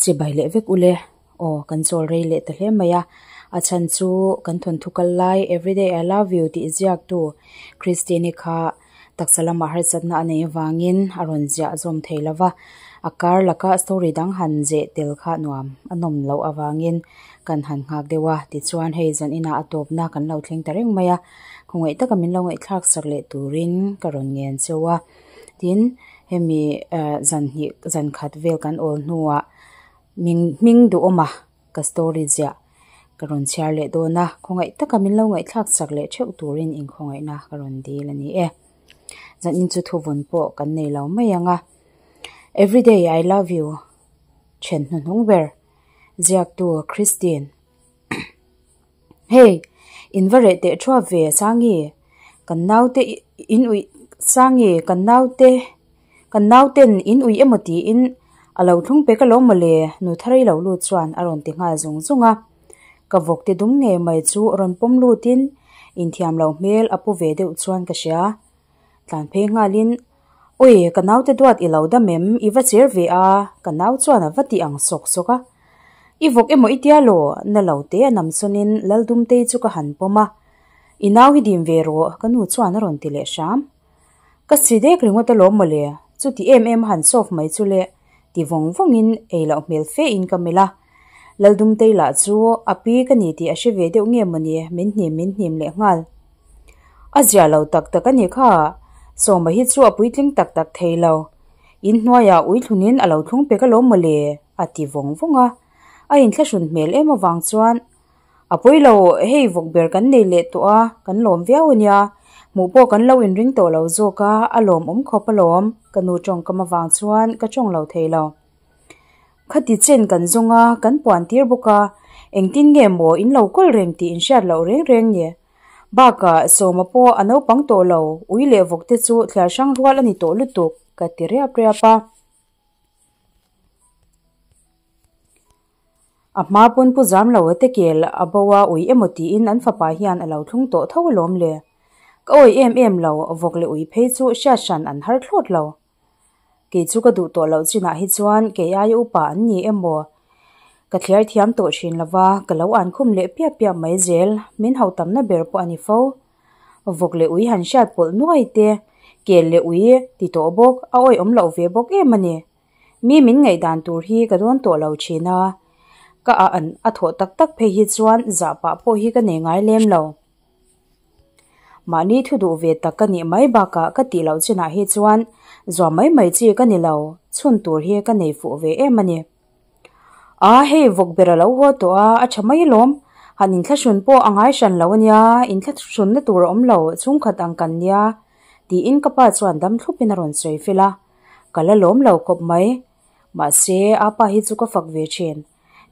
Chibai leh vek ule. Aw, kan chawl rei leh ta hle mai a. A chhan chu kan thawnthu kal lai Everyday I love you tih ziaktu Christine-i kha taksa lamah harsatna a neih avangin a rawn ziah zawm thei lo va. A kar laka story dang han zeh tel kha nuam a nawm loh avangin kan han nghak deuh a. Tichuan hei zan inah a tawpna kan lo thleng ta reng mai a. Khawngaih taka min lo ngaihthlak sak leh turin ka rawn ngen cheu a. Tin, hemi zan hnih zan khat vel kan awl hnuah ming hming duhawma ka story ziah ka rawn chhiar leh dawn a, khawngaih taka min lo ngaihthlak sak leh theuh turin inkhawngaihna ka rawn dil a ni e. Zanin chu thuvawn pawh kan nei lo mai ang a. Everyday I love you then hnuhnung ber ziaktu Christine. Hey! In va reh teh thuap ve Sangi, kan naute in uih Sangi, kan naute kan nauten in uih emaw tiin a lo thlung pek alawm mawle nu Tharei lo lut chuan a rawn ti nghal zung zung a. Ka vawk te dum ngei mai chu rawn pawm lutin inthiam lo hmel a pu ve deuh chuan ka hria. Tlan phei nghalin, Awi, ka naute duat i lo dam em? I va cher ve a, ka nau chuan a va ti ang sawk sawk a. I vawk emaw i tia law? Na lo te a nam sawnin Laldumtei chu ka han pawm a. I nau hi dim ve rawh, ka nu chuan a rawn ti leh hram. Ka si dek ringawt alawm mawle, chuti em em a han solve mai chu le, ti vawng vawngin ei loh hmel fe in ka melh a. Laldumtei lah chu a pi ka ni tih a hre ve deuh nge mawni, min hnim min hnim leh nghal. A zia lo tak tak a ni kha, Sawma hi chu a puitling tak tak thei lo. In hnuaiah ui thlunin a lo thlung pek alawm mawle, a ti vawng vawng a. A inthlahrun hmel em avang chuan, A pawi lo, hei vawk ber kan nei leh tawh a, kan lawm viau a nia. Hmuh pawh kan lo inring tawh lo zawk a, a lawmawm khawp alawm, ka nu tawngkam avang chuan ka tawng lo thei lo. Khati chen kan zawng a, kan puan tir bawk a, engtin nge maw in lo kawl reng tih in hriat loh reng reng ni. Bakah Sawma pawh a naupang tawh lo, ui leh vawk te chu thliar hrang rual a ni tawh lutuk, ka ti riap riap a. A hma pawn pu zam lo a te kel a bo a ui emaw tiin an fapa hian a lo thlung tawh tho alawm le. Ka awi em em lo, vawk leh ui phei chu hriat hran an har thlawt lo. Kei chu ka duh tawh loh chinah hi chuan kei aia upa an ni emaw? Ka thliar thiam tawh thin lova, ka lo an khum leh piap piap mai zel, min hauh tamna ber pawh a ni fo. Vawk leh ui han hriat pawlh nuai te, kel leh ui ti tawh bawk, a awihawm loh ve bawk em a ni. Mi min ngaihdan tur hi ka dawn tawh lo thin a, ka a an a thawh tak tak phei hi chuan zah pah pawh hi ka nei ngai lem lo. Mahni thu duh ve tak ka nih mai bakah ka tih loh chinah hi chuan zuam mai mai chi ka ni lo, chhun tur hi ka nei fuh ve em a ni. A hei vawk ber a lo haw tawh a, a tha mai alawm. Han inthlahrun pawh a ngai hran lo a nia, inthlahrunna tur a awm lo, chhungkhat ang kan nia, tiin ka pa chuan dam thlupin a rawn sawi fel a. Ka la lawm lo khawp mai. Mahse, a pa hi chu ka fak ve thin.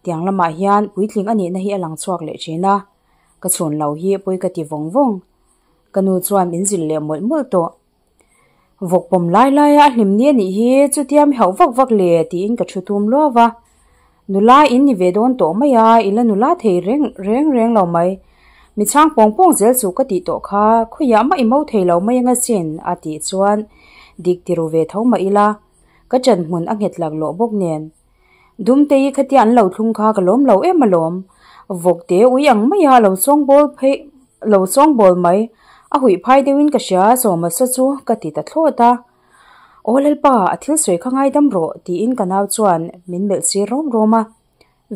Tiang lamah hian puitling a nihna hi a lang chhuak leh thin a. Ka chhun lo hi pawi ka ti vawng vawng. Ka nu chuan min zilh leh mawlh mawlh tawh. Vawk pawm lai laia a hlim ni a nih hi chutia mi hauh vak vak le tiin ka thu tum luau va. Nula in ni ve dawn tawh mai a, i la nula thei reng reng reng lo mai. Mi chhang pawng pawng zel chu ka tih tawh kha, khawiah mah i mo thei lo mai anga sin a tih chuan dik ti ru ve tho mah ila. Ka ṭan hmun a nghet laklawh bawk nen. Dumtei khatia an lo thlung kha ka lawm lo em alawm. Vawkte ui ang mai a lo sawngbawl phei lo sawngbawl mai. A huih phai deuhin ka hria Sawma sa chu ka ti ta thlawt a. Aw Lalpa, a thil sawi kha ngaidam rawh tiin ka nau chuan min melh sir rawm rawm a.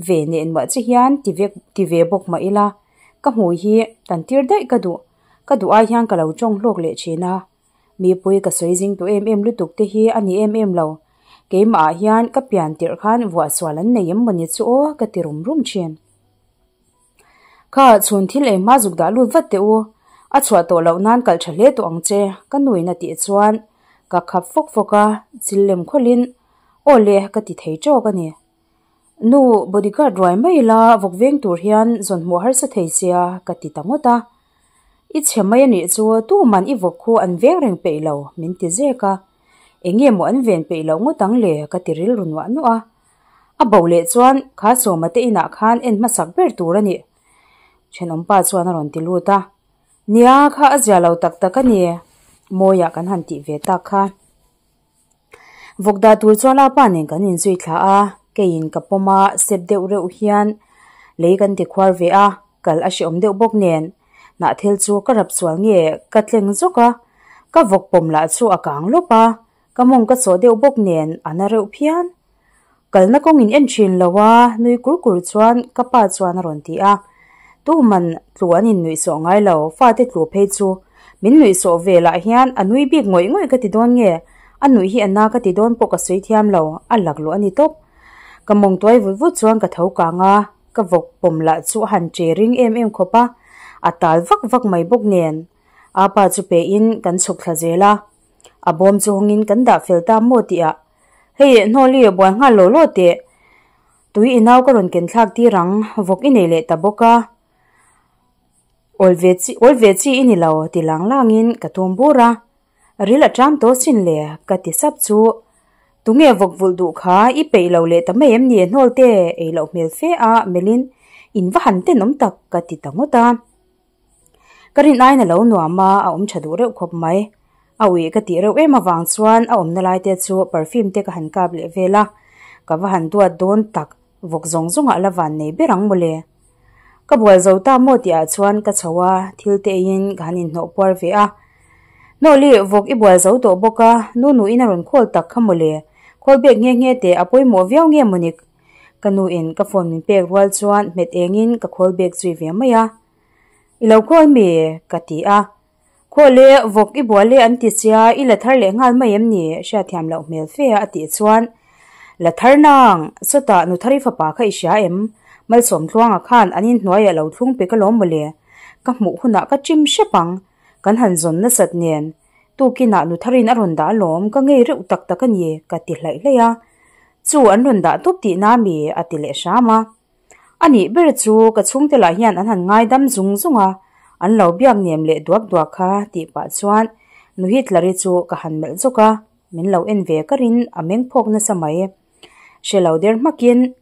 Ve nen mah che hian ti vek ti ve bawk mah ila ka hmui hi tan tir daih ka duh. Ka duh ai hian ka lo tawng hlawk leh thin a. Mipui ka sawi zing tawh em em lutuk te hi a ni em em lo. Keimah ah hian ka pian tirh khan vuah sual an nei em mawni chu aw ka ti rum rum thin. Kha chhun thil ei hma zuk dah lut vat teh u. A chhuah tawh loh nan kalh tha hle tawh ang che ka nuin a tih chuan ka khap fawk fawk a, chil lem khawlhin aw le ka ti thei tawk a ni. Nu bodyguard ruai mai la vawk veng tur hian zawn hmuh harsa thei sia ka ti ta ngawt a. I chhe mai a nih chu tuman i vawk khu an veng reng peih lo min ti zek a, eng nge maw an ven peih loh ngawt ang le ka ti rilru nuah nuah a. A bo leh chuan kha Sawma te inah khan en hmasak ber tur a nih. Thenawmpa chuan a rawn ti lut a, Nia kha a zia lo tak tak a ni, Mawiah kan han tih ve tak kha. Vawk dah tur chuan a pa nen kan inzui thla a, Keiin ka pawm a, step deuh reuh hian lei kan ti khuar ve a, kal a hrehawm deuh bawk nen. Hnahthel chu ka rap sual nge ka tleng zawk a, ka vawk pawm lah chu a kang lawp a, ka mawng ka chawh deuh bawk nen a na reuh phian. Kalna kawng in en thin lo a, nui kur kur chuan ka pa chuan a rawn ti a. Tuman tlu an in nuih sawh ngai lo, fate tlu phei chu min nuih sawh ve lah hian a nui bik ngawih ngawih ka ti dawn nge, a nuih hi a na ka ti dawn pawh ka sawi thiam lo, a laklawh a ni tawp. Ka mawng tuai vut vut chuan ka tho kang a, ka vawk pawm lah chu a han che ring em em khawp a, a tal vak vak mai bawk nen. Apa chu pe in kan chhuk thla zel a, a bawm chu hawngin kan dah fel ta maw tih ah, Hei Hnawli a buai nghal law law teh, tui i nau ka rawn ken thlak tir ang, vawk i nei leh ta bawk a, awl ve chi awl ve chi i ni lo ti lang langin ka tum bur a, ril a ṭam tawh sin le ka ti sap chu, tunge vawk vulh duh kha i peih lo leh ta mai em ni hnawl te ei loh hmel fe a melhin in va han tenawm tak ka ti ta ngawt a. Ka rin aiin a lo nuam a, a awm tha duh reuh khawp mai. A uih ka tih reuh em avang chuan a awmna lai te chu perfume te ka han kap leh vel a, ka va han duat dawn tak, vawk zawng zawngah la van nei ber ang mawle. Ka bual zo ta maw tih ah chuan ka chho a, thil te eiin ka han inhnawh puar ve a. Hnawhli, vawk i bual zo tawh bawk a, nu nuin a rawn khawl tak kha mawle, khawl bek nghe nghe teh a pawimawh viau nge mawni? Ka nuin ka phone min pek rual chuan hmet engin ka khawl bek zui ve mai a. I lo khawl mi? ka ti a. Khawl e, vawk i bual e an ti sia, i la thar leh nghal mai em ni? Hriatthiam loh hmel fe a a tih chuan, La thar nang, sawtah Nuthari fapa kha i hria em? Malsawmtluanga khan an inhnuai a lo thlung pek alawm mawle. Ka hmuh hunah ka chim hrep ang, kan han zawn nasat nen. Tukinah Nutharin a rawn dah alawm, ka ngei reuh tak tak a ni, ka ti hlaih hlaih a. Chu an rawn dah tup tihna mi? a ti leh hram a. A nih ber chu ka chhungte lah hian an han ngaidam zung zung a, an lo biak nem leh duak duak kha tih pah chuan nu Hitler-i chu ka han melh zawk a, min lo en ve karin a meng phawk nasa mai. Hre lo der hmakin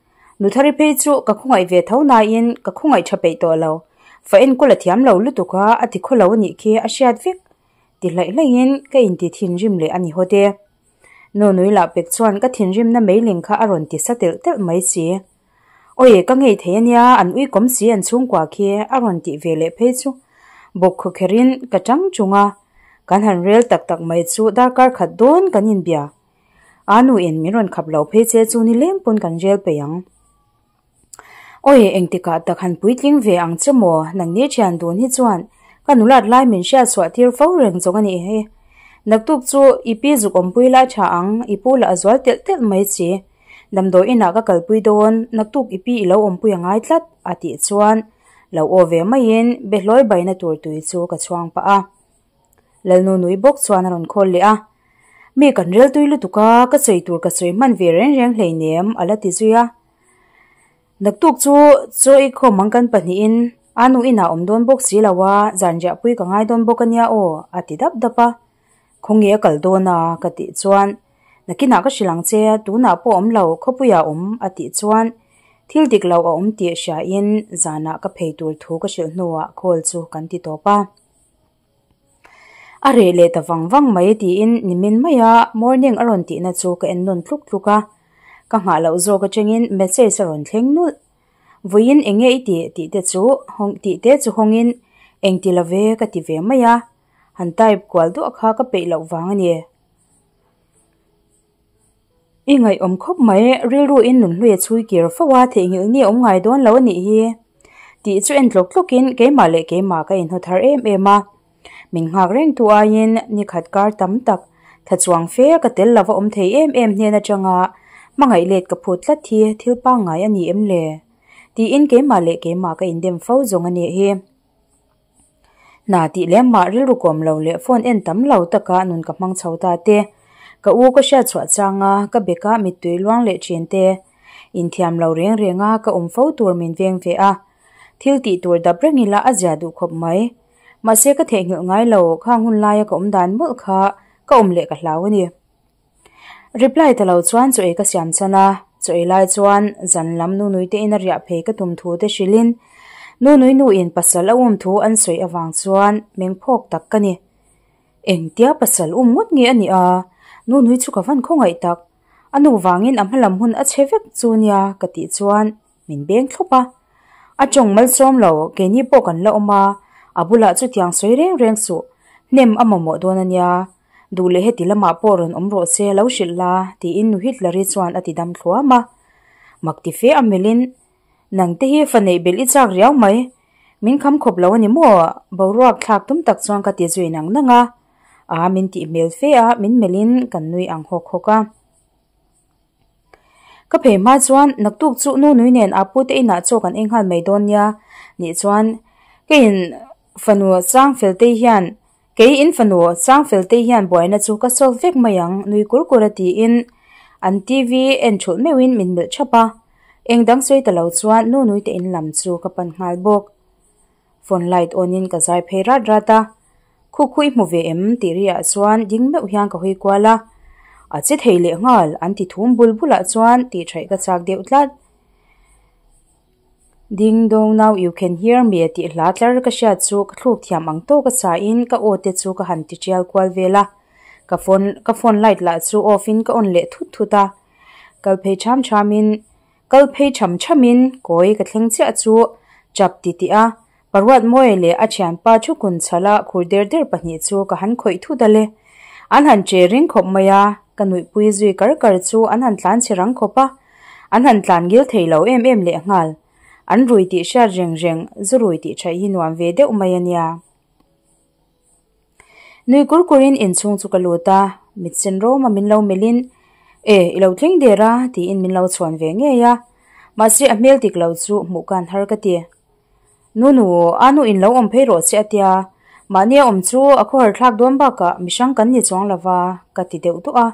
Nuthari phei chu ka khawngaih ve tho nain ka khawngaih tha peih tawh lo, fa enkawl a thiam lo lutuk a, a ti khaw lo a nih khi a hriat vek ti hlaih hlaihin ka inti thinrim leh a ni hawt e. Nunui lah pek chuan ka thinrimna meiling kha a rawn ti sa telh telh mai si. Awi, ka ngei thei ania, an ui kawm si an chhungkua khi a rawn tih ve leh phei chu bawk khaw kherin ka tang chung a, kan han rel tak tak mai chu darkar khat dawn kan inbia. A nu in min rawn khap lo phei che chu ni leng pawn kan rel peih ang. Awi, engtikah tak han puitling ve ang che maw? Nangni thian dun hi chuan ka nulat lai min hriat chhuah tir fo reng zawng a nih hi. Naktuk chu i pi zuk awmpui la tha ang, i pu lah a zual telh telh mai si. Damdawi inah ka kalpui dawn, naktuk i pi i lo awmpui a ngai tlat, a tih chuan lo aw ve maiin behlawi baina tur tui chu ka chhuang pah a. Lalnu nui bawk chuan a rawn khawl leh a, Mi kan rel tui lutuk a, ka sawi tur ka sawi hman ve reng reng hleinem, a la ti zui a. Naktuk chu chaw ei khawm ang kan pahnihin a nu inah awm dawn bawk si lo a, zanriahpui ka ngai dawn bawk a nia aw, a ti dap dap a. Khawnge a kal dawn a? ka tih chuan, Nakinah ka hrilh ang che, tunah pawh awm lo, khawpuiah awm, a tih chuan thil dik lo a awm tih hriain zanah ka phei tur thu ka hrilh hnuah call chu kan ti tawp a. A reh leh ta vang vang mai tiin nimin maia morning a rawn tihna chu ka en nawn tluk tluk a, ka nghah loh zawk atangin message a rawn thleng nulh. Vawiin eng nge i tih tih te chu hawng tih te chu hawngin eng ti love ka ti ve mai a, han type kual duah kha ka peih loh vang a ni. I ngaihawm khawp mai, rilru in nunhlui a chhui kir fo a, theihnghilh nge awm ngai dawn lo a nih hi? Tih chu en tlawk tlawkin keimah leh keimah ka inhaw thar em em a. Min nghak reng tu aiin ni khat kar tam tak thla chuang fe ka tel lova awm thei em em hnen atanga hmangaih let ka phut tlat hi thil pangngai a ni em le? Tiin keimah leh keimah ka indem fo zawng a nih hi. Hna tih lem mah rilru kawm lo leh phone en tam lo taka nun ka hmang chho ta te, ka u ka hriat chhuah changa ka beka mittui luang leh thin te, inthiam lo reng renga ka awm fo tur min veng ve a, thil tih tur dap reng ila a zia duh khawp mai. Mahse ka theihnghilh ngai lo, khang hun laia ka awm dan mawlh kha ka awm leh ka hlau a ni. Reply ta lo chuan chaw ei ka siam chan a, chaw ei lai chuan zan lam Nunui te ina riah phei ka tum thu te hrilhin Nunui nu in pasal a um thu an sawi avang chuan meng phawk tak ka ni. Engtia pasal um ngawt nge a nih a? Nunui chu ka van khawngaih tak. A nu vangin a hmalam hun a chhe vek chu nia ka tih chuan min beng thlawp a. A tawng malsawm lo, keini pawh kan la awm a, a bulah chutiang sawi reng reng suh, hnem a mamawh dawn a nia. Duh leh heti lamah pawh rawn awm rawh se lo hrilh la, tiin nu Hitler-i chuan a ti dam thluam a. Mak ti fe a melhin, Nang te hi fa neih belh i chak riau mai, min kham khawp lo a ni maw? Boruak thlak tum tak chuan ka ti zui nang nang a. A min tih hmel fe a, min melhin kan nui ang hawk hawk a. Ka phei hma chuan naktuk chu nu nui nen a pute inah chaw kan ei nghal mai dawn nia nih chuan keiin fanu chang fel te hian kei in fanu chang fel te hian buaina chu ka solve vek mai ang nui kur kur a tiin an TV en thulh meuhin min melh thap a. Eng dang sawi ta lo chuan nu nui te in lam chu ka pan nghal bawk. Phone light on in ka zai phei rat rat a, Khu khu i hmu ve em? tih ri ah chuan ding meuh hian ka hawi kual a, A che thei leh nghal an ti thum bul bul ah chuan tih thaih ka chak deuh tlat. Ding dong now you can hear me tih hla tlar ka hriat chu ka thluk thiam ang tawk a sa in ka aw te chu ka han ti tial kual vel a, ka phone ka phone light lah chu off in ka on leh thut thut a, kal phei tham tham in Kal phei tham thamin kawi ka thleng chiah chu chap ti tih a, Paruat Mawia leh a thianpa thu kun chhala khur der der pahnih chu ka han khawih thut a le. An han che ring khawp mai a, ka nuihpui zui kar kar chu an han tlan chhe rang khawp a, an han tlan ngil thei lo em em leh nghal. An rui tih hriat reng reng, zu rui tih thaih hi nuam ve deuh mai a nia. Nui kur kurin inchhung chu ka lut a, mit sen rawma min lo melhin, E, i lo thleng der a, tiin min lo chhuan ve ngei a. Mahse a hmel dik lo chu hmuh kan har ka ti. Nunu, a nu in lo awm phei rawh che a tia, mahni a awm chu a khawhar thlak dawn bakah mihrang kan ni chuang lova, ka ti deuh duah a.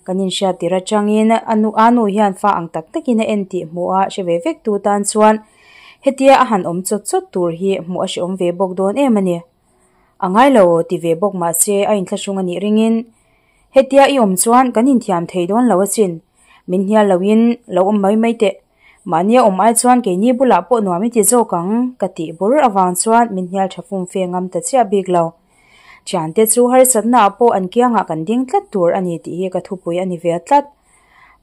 Kan inhriat tir atangin a nu a nu hian fa ang tak takin a en tih hmuh a hre ve vek tu tan chuan hetia a han awm chawt chawt tur hi hmuh a hrehawm ve bawk dawn em a ni. A ngai lo ti ve bawk mahse a inthlahrung a nih ringin hetia i awm chuan kan inthiam thei dawn lo asin, min hnial loin lo awm mai mai teh. Mahni a awm ai chuan keini bulah pawh nuam i ti zawk ang ka tih bur avang chuan min hnial tha fum fe ngam ta chiah bik lo. Thiante chu harsatnaah pawh an kiangah kan ding tlat tur a ni tih hi ka thupui a ni ve tlat.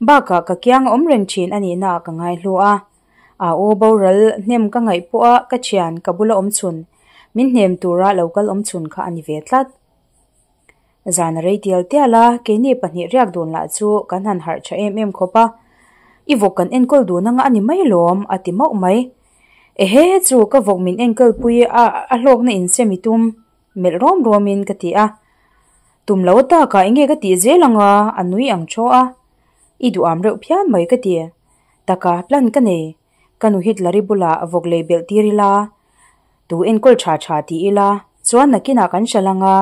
Bakah ka kiang a awm reng thin a nihnaah ka ngaihlu a. A aw boral hnem ka ngaih pawha ka thian ka bula awm chhun, min hnem tura lo kal awm chhun kha a ni ve tlat. Zan a rei tial tial a, keini pahnih riak dun lah chu kan han harh tha em em khawp a. I vawk kan enkawl dun anga a ni mai lawm, a ti mauh mai. Ehe chu ka vawk min enkawl pui a a hlawkna insem i tum, melh rawm rawmin ka ti a. Tum lo takah enge ka tih zel anga a nui ang thaw a. I duham reuh phian mai ka ti. Taka plan ka nei, ka nu Hitler-i bulah vawk lei belh tir ila, tu enkawl tha tha ti ila, chuan nakinah kan hral anga,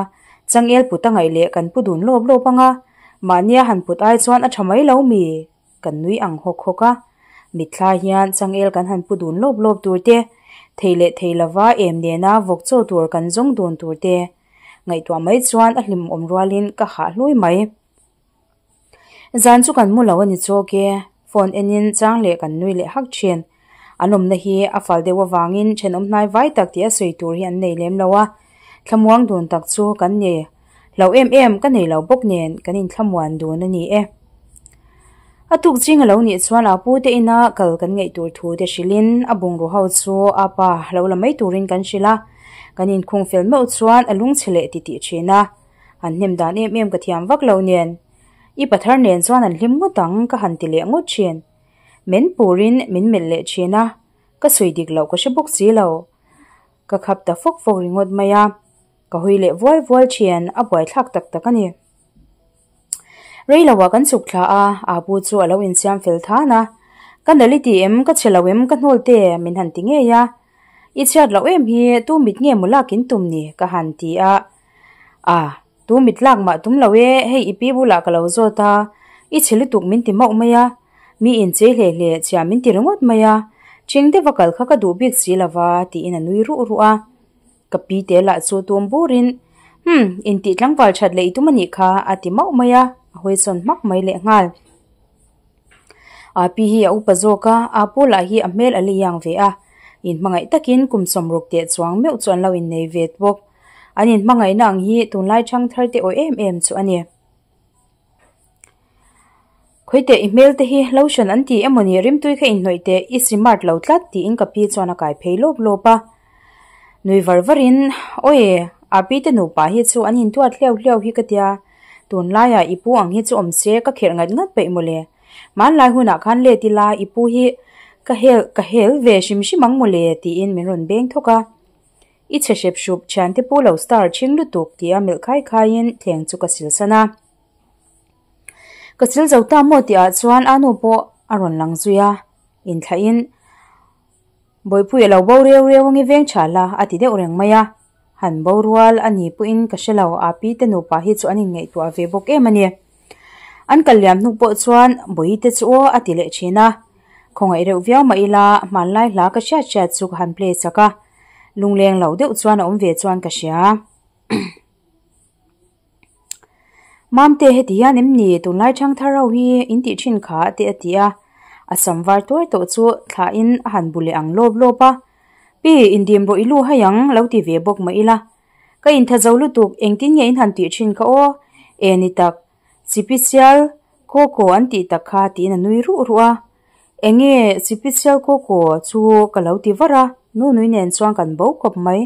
changel put a ngaih leh kan pu dun lawp lawp anga, mahnia han put ai chuan a tha mai lo mi? Kan nui ang hawk hawk a, mitthla hian changel kan han pu dun lawp lawp tur te, thei leh thei lova em nena vawk chaw tur kan zawng dun tur te ngaihtuah mai chuan a hlimawm rualin ka hah hlui mai. Zan chu kan mu lo a ni chawk e, phone enin chang leh kan nui leh hak thin. An awmna hi a fal deuh avangin thenawm hnai vai tak tih a sawi tur hi an nei lem lo a, thlamuang dun tak chu kan ni lo em em ka nei lo bawk nen kan inthlamuan dun a ni e. A tuk ching a lo nih chuan a pu te ina kal kan ngaih tur thu te hrilhin a bungraw ho chu a pa lo la mai turin kan hrilh a, kan inkhung fel meuh chuan a lungchhe leh titih thin a. An hnem dan em em ka thiam vak lo nen, i pathar nen chuan an hlim ngawt ang ka han ti leh ngawt thin. Men purin min melh leh thin a, ka sawi dik loh ka hre bawk si lo. Ka khap ta fawk fawk ringawt mai a, ka hawi leh vual vual thin, a buaithlak tak tak a ni. Rei loah kan chhuk thla a, Apu chu a lo insiam fel than a, Ka nalh i ti em, ka chhe lo em, ka hnawl te min han ti ngei a. I chhiat loh em hi tu mit nge maw lak in tum ni? ka han ti a. A, tu mit lak mah tum lo e, hei i pi bulah ka lo zawt a, i chhe lutuk min ti mauh mai a, mi inchei hle hle chhia min ti ringawt mai a, ṭhing deuha kal kha ka duh bik si lova tiin a nui ruh ruh a. Ka pi te lah chu tum burin, Humm, intih tlangval ṭhat leh i tum a nih kha a ti mauh mai a, a hawisawn hmak mai lehnghal. Aa pi hi a upa zawk a, aa pu lah hi a hmel a la iang ve a, inhmangaih takin kum sawmruk teh chuang meuh chu an lo innei ve bawk. An inhmangaihna ang hi tunlai thangthar te awih em em chu a ni. Khawiteh i hmel te hi lotion an ti emawni rimtui kha inhnawih teh i smart lo tlat tiin ka pi chuan a kai phei lawp lawp a. Nui var varin Awi, a pi te nupa hi chu an intuat hliau hliau hi ka tia, tunlaiah i pu ang hi chu awm se ka kherh ngat ngat peih mawle. Hmanlai hunah khan let ila i pu hi ka hel ka hel ve hrim hrim ang mawle tiin min rawn beng thawk a. I chhe hrep hrup thiante pu lo star chhing lutuk tia melh khai khaiin thleng chu ka sil san a. Ka sil zo ta maw tihah chuan a nu pawh a rawn lang zui a, inthlahin Bawihpui a lo bo reu reu ange veng tha la a ti deuh reng mai a. Han bo rual a ni pawhin ka hre lo, a pi te nupa hi chu an inngaihtuah ve bawk em a ni. An kal liam hnu pawh chuan Bawihte chu aw a ti leh thin a. Khawngaih reuh viau mah ila hmanlai hla ka hriat hriat chu ka han play chak a, lungleng lo deuh chuan a awm ve chuan ka hria. Mamte heti hian em ni tunlai thangthar ho hi in tih thin kha te a ti a, a sam var tuar tawh chu thlahin a han bu leh ang lawp lawp a, Pi indim rawh i lu hai ang lo ti ve bawk mah ila, ka intha zo lutuk engtin nge in han tih thin kha aw, e ni tak, sipisial kawkaw an tih tak kha tiin a nui ruh ruh a, Enge sipisial kawkaw chu ka lo ti var a, Nunui nen chuan kan bo khawp mai.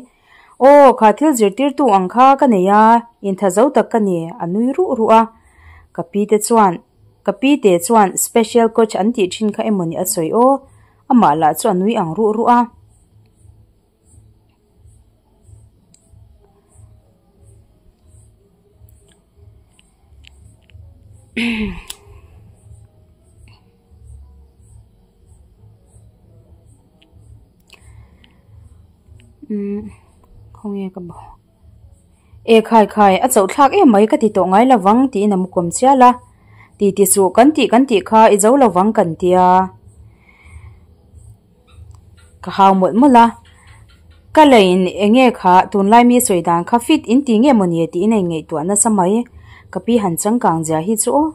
Aw, kha thil zirtirtu ang kha ka nei a, intha zo tak ka ni, a nui ruh ruh a. Ka pi te chuan, ka pi te chuan special coach an tih thin kha emawni a sawi aw, amah lah chu a nui ang ruh ruh a. Umm khawnge ka bo e khai khai a chauh thlak em mai ka ti tawh ngai lovang tiin a mu kawm chial a ti ti suh kan tih kan tih kha i zo lovang kan tia ka hau mawlh mawlh a ka leiin enge kha tunlai mi sawi dan kha fit in ti nge mawni tiin a inngaihtuah nasa mai ka pi han changkang zia hi chu aw.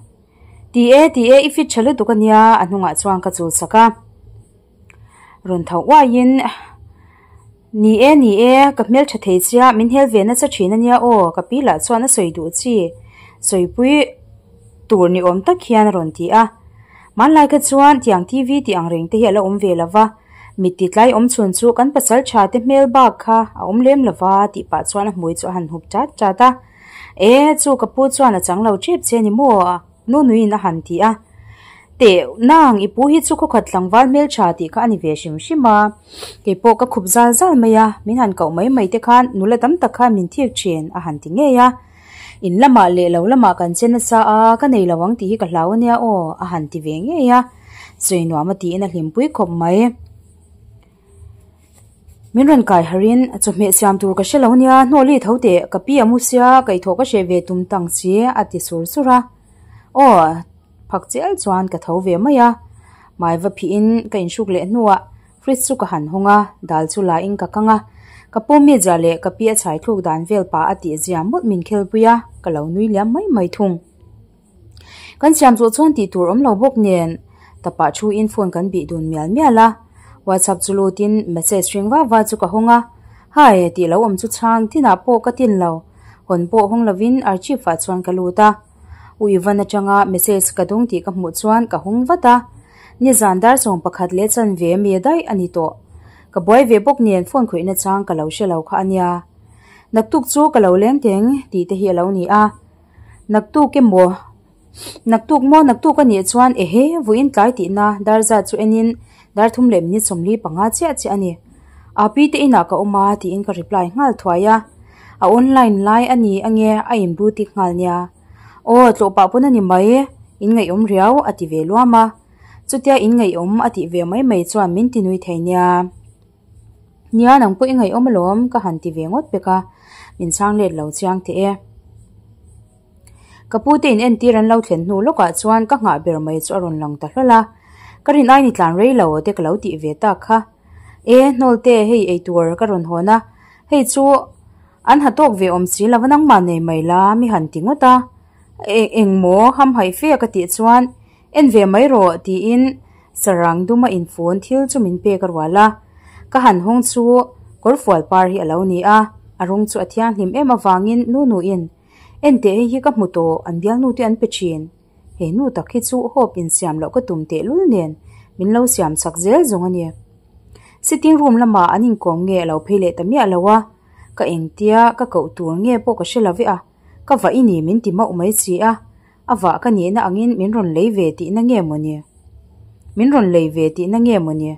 Ti e, ti e, i fit tha lutuk a nia, a hnungah chuan ka chul sak a. Rawn tho uaiin, Ni e, ni e, ka hmel tha thei chia, min hel ve nasa thin a nia aw, ka pi lah chuan a sawi duh chi, sawipui tur ni awm tak hian a rawn ti a. Hmanlai kha chuan tiang TV tih ang reng te hi a la awm ve lo va, mit ti tlai awm chhun chu kan pasal tha te hmel bak kha a awm lem lo va tih pah chuan a hmui chu a han hup chat chat a. E, chu ka pu chuan a chang lo tep che ni maw? Nu nuiin a han ti a. Teh, nang i pu hi chu khawkhat tlangval hmeltha tih kha a ni ve hrim hrim a. Kei pawh ka khup zal zal mai a, min han koh mai mai te khan nula tam tak khan min thik thin a han ti ngei a. In lamah leh lo lamah kan che nasa a, ka nei lo ang tih hi ka hlau ania aw a han ti ve ngei a. Sawi nuam a tiin a hlimpui khawp mai. Min rawn kai harin chawhmeh siam tur ka hre lo nia, hnawh li tho teh, ka pi a mu sia, kaihthawh ka hreh ve tum tang si a ti sur sur a. Aw, phak chial chuan ka tho ve mai a, hmai va phihin ka inhruk leh hnuah fridge chu ka han hawng a, dal chu la in ka kang a, ka pu mi zia leh ka pi a chhai thluk dan vel pah a tih zia mawlh min khelpui a, ka lo nui liam mai mai thung. Kan siam zawh chuan tih tur awm lo bawk nen tapah thu in phone kan bih dun mial mial a, whatsapp chu lut in message ring va va chu ka hawng a, Hi tih lo awm chu chhang tinah pawh ka tin lo, hawn pawh hawng lovin archive ah chuan ka lut a, U Ivan atanga message ka dawng tih ka hmuh chuan ka hawng vat a, nizan dar 11 leh chanve mi daih a ni tawh, ka buai ve bawk nen phone khawihna chang ka lo hre lo kha a nia, naktuk chu ka lo leng teng tih te hi a lo ni a. Naktuk emaw, naktuk maw naktuk a nih chuan ehe vawiin tlai tihna dar zat chu enin dar thum leh minute 45 chiah chiah a ni. A pi te inah ka awm a tiin ka reply nghal thuai a, a online lai a ni ange a in blue tick nghal nia. Aw tlawh pah pawn a ni mai, in ngaihawm riau a ti ve luam a, chutia in ngaihawm a tih ve mai mai chuan min ti nui thei nia. Nia nang pawh i ngaihawm alawm ka han ti ve ngawt pek a, min chhang let lo chiang teh e. Ka pu te in entir an lo thlen hnu lawkah chuan ka nghah ber mai chu a rawn lang ta hlawl a, ka rin aini tlan rei lo te ka lo tih ve tak kha. E hnawl te hei eitur ka rawn hawn a, hei chu an ha tawk ve awm si lo va nangmah nei mai la mi han ti ngawt a, engmaw hamhaih fe a ka tih chuan En ve mai rawh tiin sarang duma infun thil chu min pek a rual a, ka han hawng chu kawrfual par hi a lo ni a, a rawng chu a thianghlim em avangin nu nuin, En teh hei hi ka hmu tawh, an bialnu te an pe thin. He nu tak hi chu hope insiam loh ka tum tehlul nen min lo siam chak zel zawng a ni. Sitting room lamah an inkawm nge a lo phei leh ta miah lo a, ka engtia ka koh tur nge pawh ka hre lo ve a, ka vah i ni min ti mauh mai si a, a vah ka nihna angin min rawn lei ve tihna nge maw ni? Min rawn lei ve tihna nge maw ni?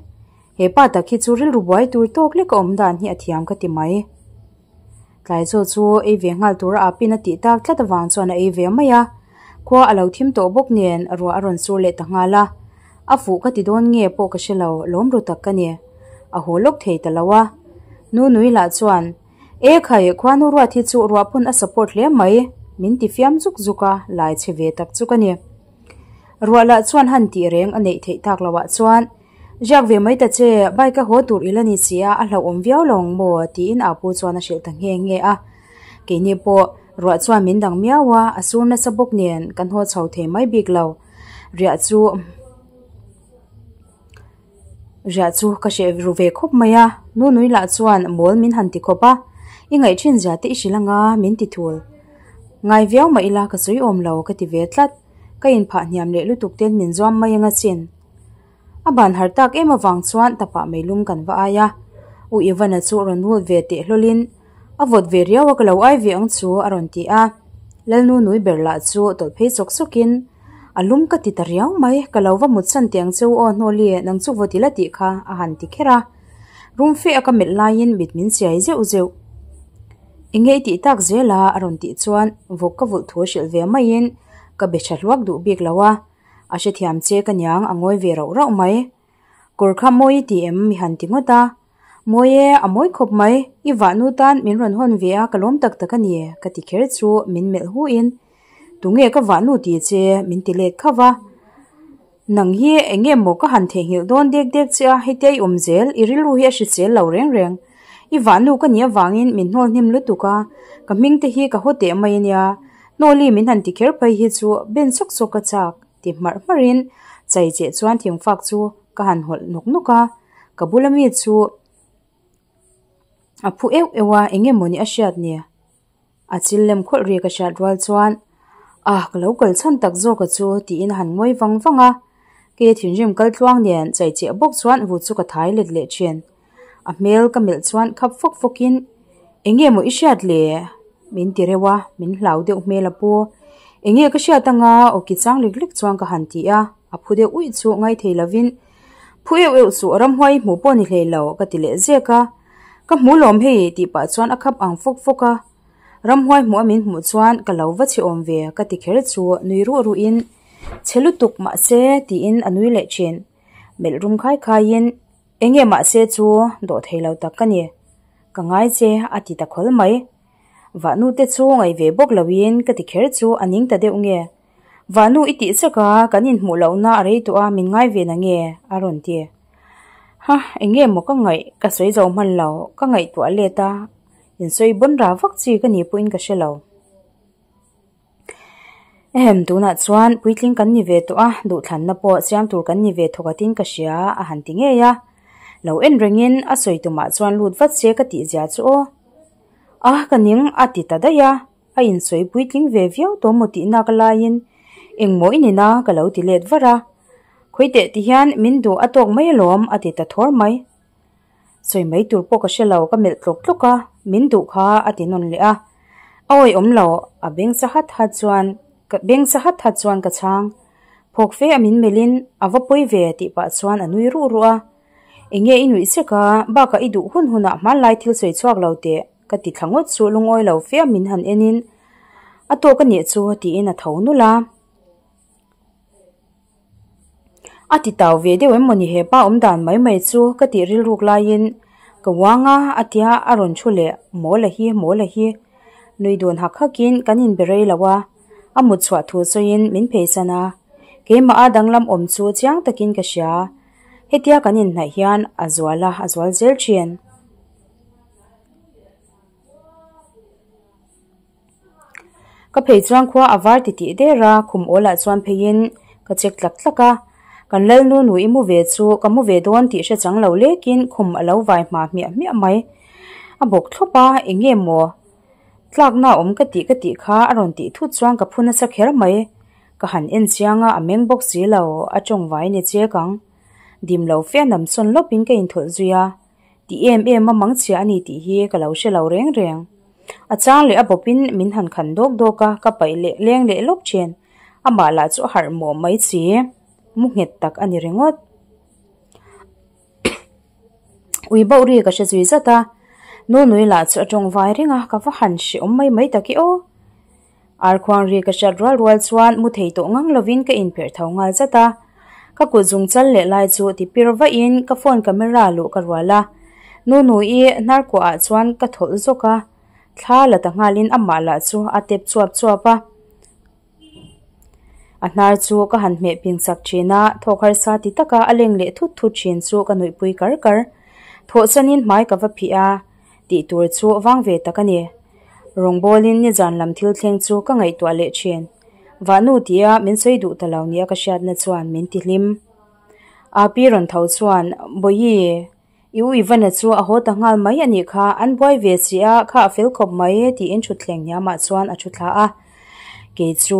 He pa tak hi chu rilru buai tur tawk lek a awm dan hi a thiam ka ti mai. Tlai chaw chu ei ve nghal tura a pin a tih tak tlat avang chuan a ei ve mai a, khua a lo thim tawh bawk nen ruah a rawn sur leh ta nghal a, a fuh ka ti dawn nge pawh ka hre lo, lawm ru tak ka ni. A haw lawk thei ta lo a. Nu nui lah chuan, E khai, khuanu ruat hi chu ruah pawn a support hle mai, min ti fiam zuk zuk a, lai chhe ve tak chu ka ni. Ruah lah chuan han tih reng a neih theih tak loh ah chuan, Ziak ve mai ta che, bike a haw tur ila ni si a, a hlauhawm viau lo ang maw? tiin a pu chuan a hrilh ta nghe nghe a. Keini pawh ruah chuan min dang miau a, a sur nasa bawk nen kan haw chho thei mai bik lo. Riah chu riah chu ka hreh ru ve khawp mai a, nu nui lah chuan mawl min han ti khawp a, i ngaih thin zia te i hrilh anga min ti thul. Ngai viau mah ila ka sawi awm lo ka ti ve tlat, ka inphah hniam leh lutuk ten min zuam mai anga chin. A ban har tak em avang chuan tapah meilum kan va ai a, U Ivana chu rawn lut ve teh hlawlin a vawt ve riau a ka lo ai ve ang chu a rawn ti a, Lalnu nui ber lah chu tawlh phei chawk chawkin a lum ka ti ta riau mai, ka lo va mut chhan teh ang cheu aw Hnawli nang chu vawt ila tih kha a han ti kher a, rum fe a ka melh laiin mit min chiai zeuh zeuh. Enge i tih tak zel a a rawn tih chuan vawk ka vulh thu hrilh ve maiin ka be tha hluak duh bik lo a. A hrethiam che ka niang a ngawi ve rauh rauh mai. Kawr kha mawi i ti em mi han ti ngawt a. Mawi e, a mawi khawp mai, i vahnu tan min rawn hawn ve a ka lawm tak tak a ni ka ti kher chu min melh hu in tunge ka vahnu ti che min ti let khauh va. Nang hi eng nge maw ka han theihnghilh dawn dek dek che a hetia i awm zel i rilru hi a hrisel lo reng reng. I vahnu ka nih avangin min hnawl hnim lutuk a, ka hming te hi ka haw teh mai a nia. Hnawli min han ti kher phei hi chu ben sawk sawk ka chak ti hmarh hmarhin chai cheh chuan thingfak chu ka han hawlh nawk nawk a, ka bula mi chu a phu euh euh a eng nge mawni a hriat ni? A chil lem khawlh ri ka hriat rual chuan ah ka lo kal chhan tak zawk a chu tiin a han ngawi vang vang a, kei thinrim kal tluang nen chai cheh bawk chuan vu chu ka thai let leh thin. A hmel ka melh chuan khap fawk fawkin eng nge maw i hriat le? Min ti reuh a, min hlau deuh hmel a pu. Eng nge ka hriat anga aw ki chang lek lek chuan ka han ti a, a phu deuh uih chu ngai thei lovin Phu euh euh suh ramhuai i hmuh pawh ni hlei lo ka ti leh zek a. Ka hmu lawm hei tih pah chuan a khap ang fawk fawk a. Ramhuai hmuh a min hmuh chuan ka lo va chhe awm ve ka ti kher chu nui ruh ruhin chhe lutuk mahse tiin a nui leh thin. Melh rum khai khaiin Eng nge mahse chu dawh thei lo tak ka ni. Ka ngai che a ti ta khawl mai. Vahnu te chu ngaih ve bawk loin ka ti kher chu a ning ta deuh nge. Vahnu i tih chak a, kan inhmuh lohna a rei tawh a min ngai ve na nge a rawn ti. Ha, eng nge maw ka ngaih ka sawi zo hman lo, ka ngaihtuah let a, insawi bawn ra vak chi ka ni pawhin ka hre lo. Ehem, tunah chuan puitling kan ni ve tawh a, duhthlanna pawh siam tur kan ni ve thawk atin ka hria a han ti ngei a. Lo en rengin a sawi tumah chuan lut vat se ka tih zia chu aw. A, ka ning a ti ta daih a, a insawi puitling ve viau tawh maw tihna ka laiin engmaw i nina ka lo ti let var a. Khawiteh ti hian min duh a tawk mai alawm a ti ta thawr mai. Sawi mai tur pawh ka hre lo, ka melh tlawk tlawk a, min duh kha a ti nawn leh a. A awih awm lo, a beng sa hat hat chuan ka beng sa hat hat chuan ka chhang. Phawk fe a min melhin a va pawi ve tih pah chuan a nui ruh ruh a. Eng nge i nuih sek a, bakah i duh hun hunah hmanlai thil sawi chhuak lo teh ka ti thla ngawt chu lungawi lo fe a min han enin a tawk a nih chu tiin a tho nulh a. A ti tau ve deuh em mawni hepa awm dan mai mai chu ka tih rilruk laiin ka uang a a tia a rawn thu leh mawl a hi mawl a hi nui dun hak hakin kan inbe rei lo a a mut chhuah thu sawiin min pheisan a keimah a danglam awm chu chiang takin ka hria hetia kan inhnaih hian a zual a a zual zel thin. Ka phei chuan khua a var ti tih der a, khum awlah chuan pheiin ka check tlak tlak a. Kan Lalnu nu i mu ve chu ka mu ve dawn tih hre chang lo lekin khum a lo vai hma hmiah hmiah mai. A bawk thlawp a, eng nge maw tlakna awm ka tih ka tih kha a rawn tih thut chuan ka phu nasa kher mai. Ka han en chiang a, a meng bawk si lo, a tawng vai ni chek ang. Dim lo fe nam sawn lawpin ka inthawlh zui a, ti em em a mangchhia a ni tih hi ka lo hre lo reng reng. A chang leh a bawpin min han khan dawk dawk a, ka paih leh leng leh lawp thin. Amah lah chu a harh mawh mai si, mu nghet tak a ni ringawt. Ui bauh ri ka hre zui zat a, Nunui lah chu a tawng vai reng a, ka va han hre awm mai mai tak i aw. Arkhuang ri ka hriat rual rual chuan mu thei tawh ngang lovin ka inpherh tho nghal zat a. Ka kut zung chal leh lai chu ti pir vahin ka phone camera luh ka rual a. Nunui hnar kuahah chuan ka thawlh zawk a, thla la ta nghalin amah lah chu a tep chuap chuap a. A hnar chu ka han hmeh ping chak thin a, thawk harsa ti taka a leng leh thut thut thin chu ka nuihpui kar kar. Thawh chanin hmai ka va phih a, tih tur chu vang ve tak a ni. Rawngbawlin nizan lam thil thleng chu ka ngaihtuah leh thin. Vahnu tia min sawi duh ta lo nia ka hriatna chuan min ti hlim. Api rawn tho chuan, Bawihi, I u Ivana chu a haw ta nghal mai a nih kha, an buai ve si a, kha a fel khawp mai tiin thutthleng hniamah chuan a thu thla a. Kei chu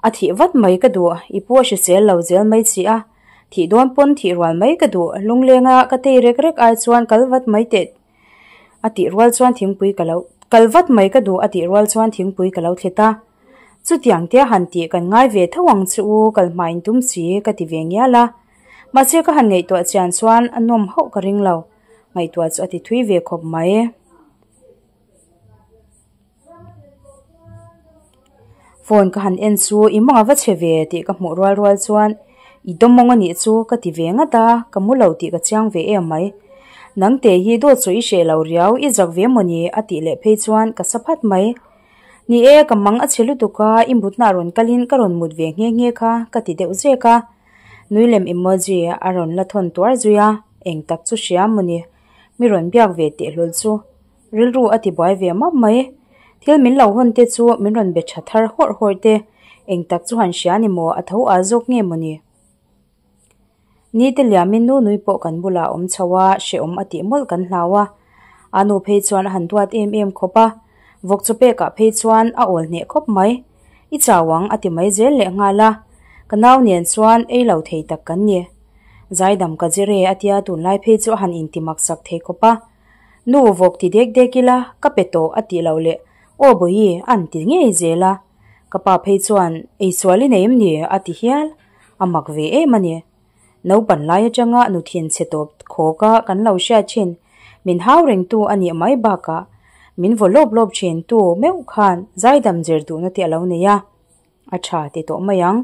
a thih vat mai ka duh, i pu a hrisel lo zel mai si a, thih dawn pawn thih rual mai ka duh, lunglenga ka tei rek rek ai chuan kal vat mai teh a tih rual chuan thingpui ka lo kal vat mai ka duh a tih rual chuan thingpui ka lo thlit a. Chutiang tia han tih kan ngai ve tho ang che u, kal hmain tum si ka ti ve ngial a. Mahse ka han ngaihtuah chian chuan a nawm hauh ka ring lo, ngaihtuah chu a ti thui ve khawp mai. Phone ka han en chu i mawng a va chhe ve tih ka hmuh rual rual chuan i dawmawng a nih chu ka ti ve ngat a, ka mu lo tih ka chiang ve em mai. Nangte hi dawt sawi i hreh lo riau, i zak ve mawni a tih leh phei chuan ka sa phat mai. Ni e, ka mang a chhe lutuk a, i mutna a rawn kalin ka rawn mut ve nghe nghe kha ka ti deuh zek a. Nui lem emoji a rawn la thawn tuar zui a, eng tak chu hria mawni, mi rawn biak ve teh hlawl chu. Rilru a ti buai ve map mai. Thil min lo hawn te chu min rawn be tha thar hawrh hawrh te, eng tak chu han hria ni maw, a tho a zawk nge mawni. Ni te liamin nu nui pawh kan bulah a awm chho a, hrehawm a tih mawlh kan hlau a. A nu phei chuan a han duat em em khawp a, vawk chu pekah phei chuan a awl hneh khawp mai. I chau ang a ti mai zel leh nghal a, ka nau nen chuan ei lo thei tak kan ni. Zaidam ka zir e a tia tunlai phei chu a han inti maksak thei khawp a. Nu vawk ti dek dek ila ka pe tawh a tih loh leh aw bawihi an ti ngei zel a. Ka pa phei chuan eisual i nei em ni a ti hial. A mak ve em a ni. Naupan lai atanga nuthin chhe tawp khawk a kan lo hriat thin. Min hau rengtu a nih mai bakah min vaw lawp lawp thin tu meuh khan zaidam zir duhna te a lo nei a, a tha ti tawh mai ang.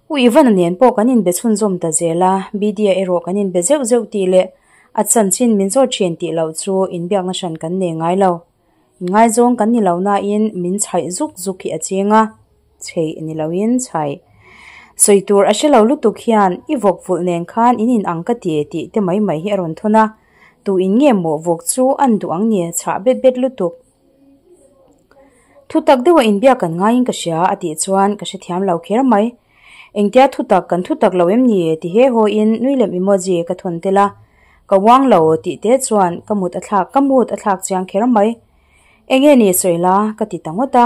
U Ivana nen pawh kan inbe chhunzawm ta zel a, Bidya erawh kan inbe zeuh zeuh tih leh a chanchin min zawt thin tih loh chu inbiakna hran kan nei ngai lo. Inngaizawng kan ni lo nain min chhaih zuk zuk hi a ching a. Chheih ni loin chhaih. Sawi tur a hre lo lutuk hian i vawk vulh nen khan in in ang ka ti tih te mai mai hi a rawn thun a, tu in nge maw vawk chu an duh ang ni chhah bet bet lutuk. Thutak deuha inbiak kan ngaiin ka hria a tih chuan ka hrethiam lo kher mai. Engtia thutak kan thutak lo em ni ti he hawiin nui lem emoji ka thawn tel a, ka uang lo tih te chuan ka mut a thlak ka mood a thlak chiang kher mai. Enge ni sawi la ka ti ta ngawt a.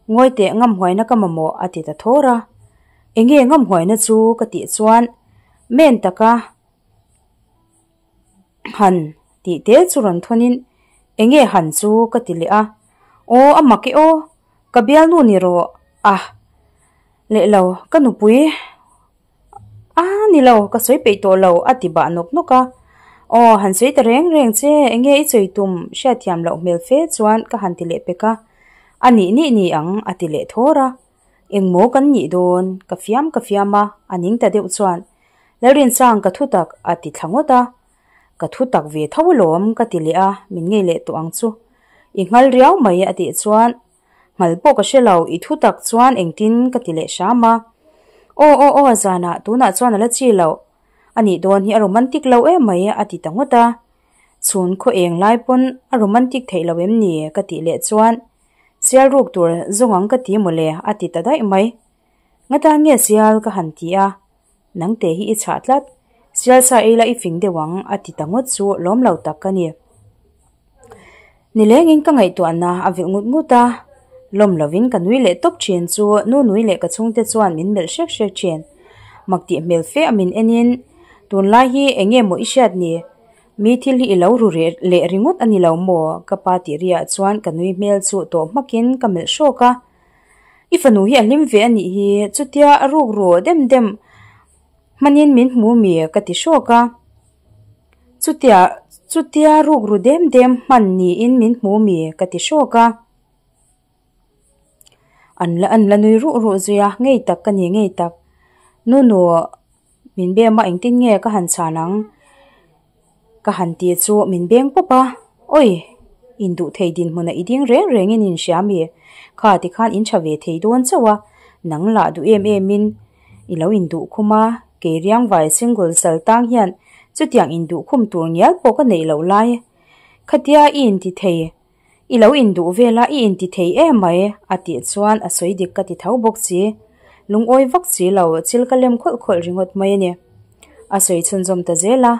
Ngawi teh ngam huaina ka mamawh a ti ta thawr a. Enge ngam huaina chu ka tih chuan men taka han tih te chu rawn thawnin enge han chu ka ti leh a. Aw a mak e aw, ka bialnu ni rawh a leh lo ka nupui A ni lo, ka sawi peih tawh lo, a ti bah nawk nawk a. Aw, han sawi ta reng reng che, enge i sawi tum hriatthiam loh hmel fe chuan ka han ti leh pek a. A nih nih ni ang, a ti leh thawr a. Engmaw kan nih dawn, ka fiam ka fiam a, a ning ta deuh chuan, Lalrinsang ka thu tak, a ti thla ngawt a. Ka thu tak ve tho alawm, ka ti leh a, min ngei leh tawh ang chu. I nghal riau mai, a tih chuan, Nghal pawh ka hre lo, i thu tak chuan engtin ka ti leh hram a. Aw aw aw zanah tunah chuan a la chi loh. A nih dawn hi a romantic lo em mai a ti ta ngawt a. Chhun khaw eng lai pawn a romantic theih lo em ni ka tih leh chuan sial ruk tur zawng ang ka ti mawle a ti ta daih mai. Ngatan nge sial ka han ti a, nangte hi i chhah tlat, sial sa ei la i fing deuh ang a ti ta ngawt chu lawm lo tak ka ni. Nilengin ka ngaihtuahna a vilh ngut ngut a, Lawm lovin ka nui leh tawp thin chu nu nui leh ka chhungte chuan min melh hrek hrek thin. Mak tih hmel fe a min enin, Tunlai hi eng nge maw i hriat ni? Mi thil hi i lo ru leh ringawt a ni lo maw? Ka pa tih riah chuan ka nui hmel chu tawh hmakin ka melh hrawk a. I fanu hi a hlim ve a nih hi, chutia a ruk ru dem dem hmanin min hmu mi ka ti hrawk a. Chutia chutia ruk ru dem dem hman niin min hmu mi ka ti hrawk a. An la an la nui ruh ruh zui a, ngei tak ka ni ngei tak. Nunu min bem a engtin nge ka han chhan ang ka han ti chu min beng pawp a, Oi! Induh thei dinhmuna i ding reng rengin in hria mi? Kha tikhan in tha ve thei dawn chauh a, nang lah duh em emin i lo induh khum a, kei riangvai single sal tang hian chutiang induh khum tur ngial pawh ka neih loh lai. Khatia i inti thei I lo induh vel a, i inti thei em mai, a tih chuan a sawi dik ka ti tho bawk si. Lungawi vak si lo, chil ka lem khawlh khawlh ringawt mai a ni. A sawi chhunzawm ta zel a,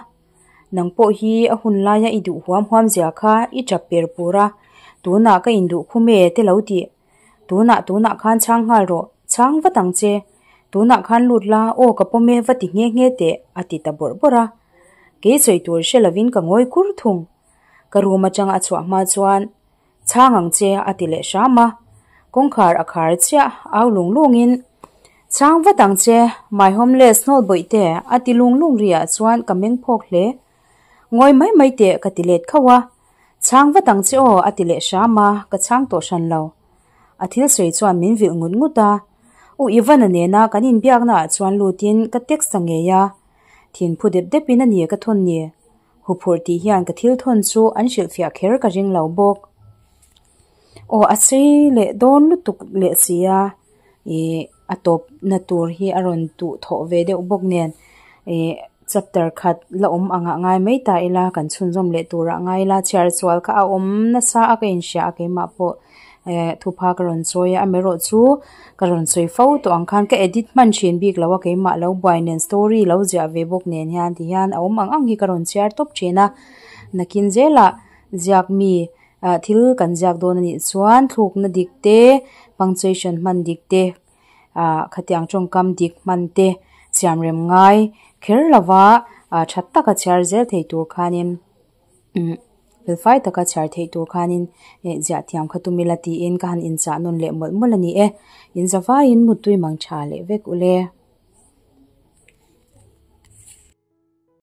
Nang pawh hi a hun laia i duh huam huam zia kha i tap per pur a, tunah ka induh khum e te lo tih. Tunah tunah khan chhang nghal rawh, chhang vat ang che. Tunah khan lut la, aw ka pawm e va ti nghe nghe teh, a ti ta bawrh bawrh a. Kei sawi tur hre lovin ka ngawi kur thung. Ka room atanga a chhuah hma chuan, Chhang ang che a ti leh hram a. Kawngkhar a khar chiah au lung lungin, Chhang vat ang che, my homeless hnawl bawih te a ti lung lung riah chuan ka meng phawk hle. Ngawi mai mai teh ka ti let khauh a. Chhang vat ang che aw a ti leh hram a, ka chhang tawh hran lo. A thil sawi chuan min vilh ngut ngut a. U Ivana nena kan inbiakna ah chuan lutin ka text ta ngei a. Thinphu dep depin a ni ka thawn ni. Huphurh tih hian ka thil thawn chu an hrilhfiah kher ka ring lo bawk. Aw a sei leh dawn lutuk leh si a, ih a tawpna tur hi a rawn tuh thawh ve deuh bawk nen ih chapter khat la awm angah ngai mai ta ila kan chhunzawm leh turah ngai ila chhiar sual kha a awm nasa a ka inhria a keimah pawh. Eh thupha ka rawn chawi a amaherawh chu ka rawn sawi fo tawh ang khan ka edit hman thin bik lo a keimah lo buai nen story lo ziah ve bawk nen hian ti hian a awm ang ang hi ka rawn chhiar tawp thin a nakin zelah ziak mi ah thil kan ziak dawn a nih chuan thlukna dik te punctuation hman dik te ah khatiang tawngkam dik hman te siamrem ngai kher lova ah tha taka chhiar zel thei tur khanin. Umm felfai taka chhiar theih tur khanin eh ziah thiam kha tum ila tiin ka han inchah nawn leh mawlh mawlh a ni e. In zavaiin muttui mang tha leh vek ule.